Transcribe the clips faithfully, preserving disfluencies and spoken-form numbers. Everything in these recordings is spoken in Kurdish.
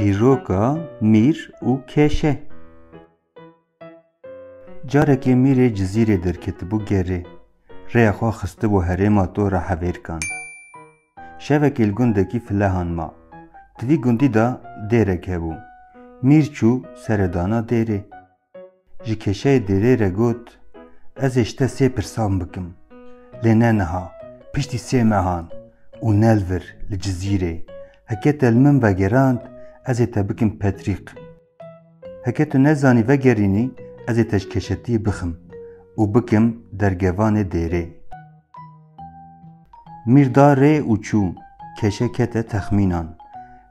Çîroka Mîr û Keşe. Carekê Mîrê Cizîrê derketibû gerê. Rêya xwe xistibû herêma Tora Hevêrkan. Şevekê li gundekî Filehan ma. Di vî gundî de dêrek hebû. Mîr çû seredana dêrê. Ji keşeyê dêrê re got, "Ez ê ji te sê pirsan bikim. Lê ne niha, piştî sê mehan û ne li vir li Cizîrê. Heke te li min vegerand, ez ê te bikim petrîq. Heke tu nezanî vegerînî, ez ê te ji keşetiyê bixim û bikim dergevanê dêrê." Mîr da rê û çû, keşe kete texmînan.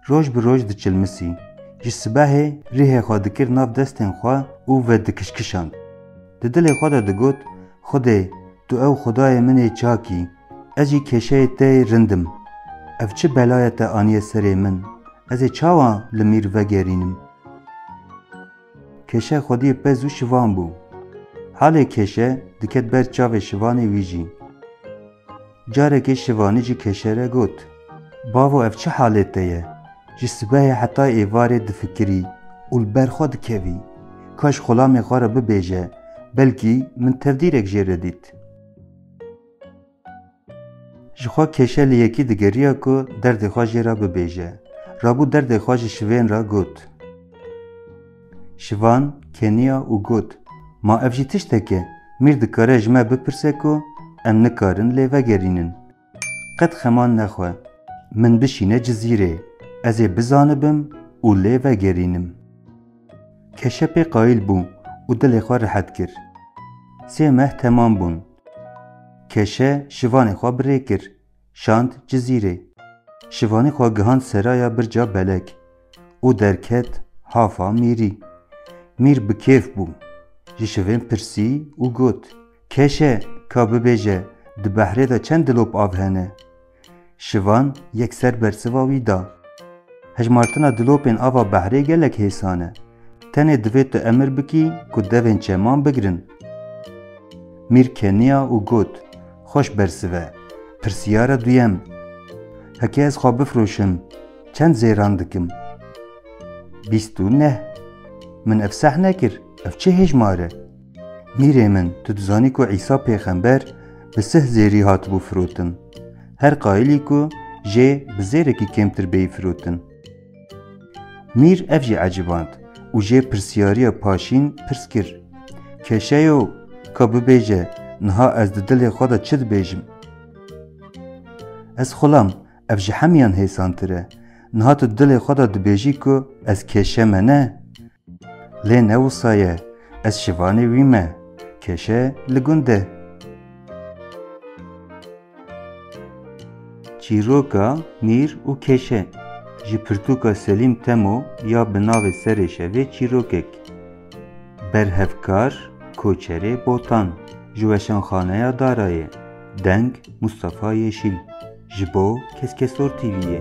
Roj bi roj diçilmisî. Ji sibehê rihê xwe dikir nav destên xwe û vedikişkişand. Di dilê xwe de digot, "Xwedê, tu ew Xwedayê min ê çak î. Ez jî keşeyê te yê rind im. Ev çi belaya te aniye serê min? Ez ê çawa li Mîr vegerînim?" Keşe xwediyê pez û şivan bû. Halê keşe diket ber çavê şivanê wî jî. Carekê şivanî ji keşe re got, "Bavo, ev çi halê te ye? Ji sibehê heta êvarê difikirî û li ber xwe dikevî. Kaş xulamê xwe re bibêje, belkî min tevdîrek jê re dît." Ji xwe keşe li yekî digeriya ku derdê xwe jê re bibêje. Rabû derdê xwe ji şivên re got. Şivan keniya û got, "Ma ev jî tiştek e, Mîr dikare ji me bipirse ku em nikarin lê vegerînin. Qet xeman nexwe. Min bişîne Cizîrê, ez ê bizanibim û lê vegerînim." Keşe pê qayîl bû û dilê xwe rihet kir. Sê meh temam bûn. Keşe şivanê xwe bi rê kir, şand Cizîrê. Şivanê xwe gihand seraya birca belek û derket hafa Mîrî. Mîr bi kêf bû. Ji şivên pirsî û got, "Keşe, ka bibêje, di behrê de çend dilop av hene?" Şivan yekser bersiva wî da. Hejmartina dilopên ava behrê gelek hêsan e. Tenê divê tu emir bikî ku devên çeman bigirin. Mîr keniya û got, "Xweş bersiv e. Pirsiyara duyem. Heke ez xwe bifroşim, çend zêran dikim?" "Bîst û neh." "Min ev seh nekir. Ev çi hêjmar e?" "Mîrê min, tu dizanî ku Îsa pêxember bi sih zêrî hatibû firotin. Her qayilî ku jê bi zêrekî kêmtir bêyî firotin." Mîr ev jî eciband û jê pirsiyariya paşîn pirs kir, "Keşeyo, ka bibêje, niha ez di dilê xwe de çi dibêjim?" "Ez xulam, ev ji hemiyan hêsantir e. Niha tu di dilê xwe de dibêjî ku ez keşe me ne." "Lê ne wisa ye, ez şivanê wî me. Keşe li gund e." Çîroka Mîr û Keşe, ji pirtûka Selîm Temo ya bi navê Serê Şevê çîrokek. Berhevkar Koçerê Botan, ji Weşanxaneya Darayê. Deng Mustafa Yeşîl, ji bo Keskesor T V'yê.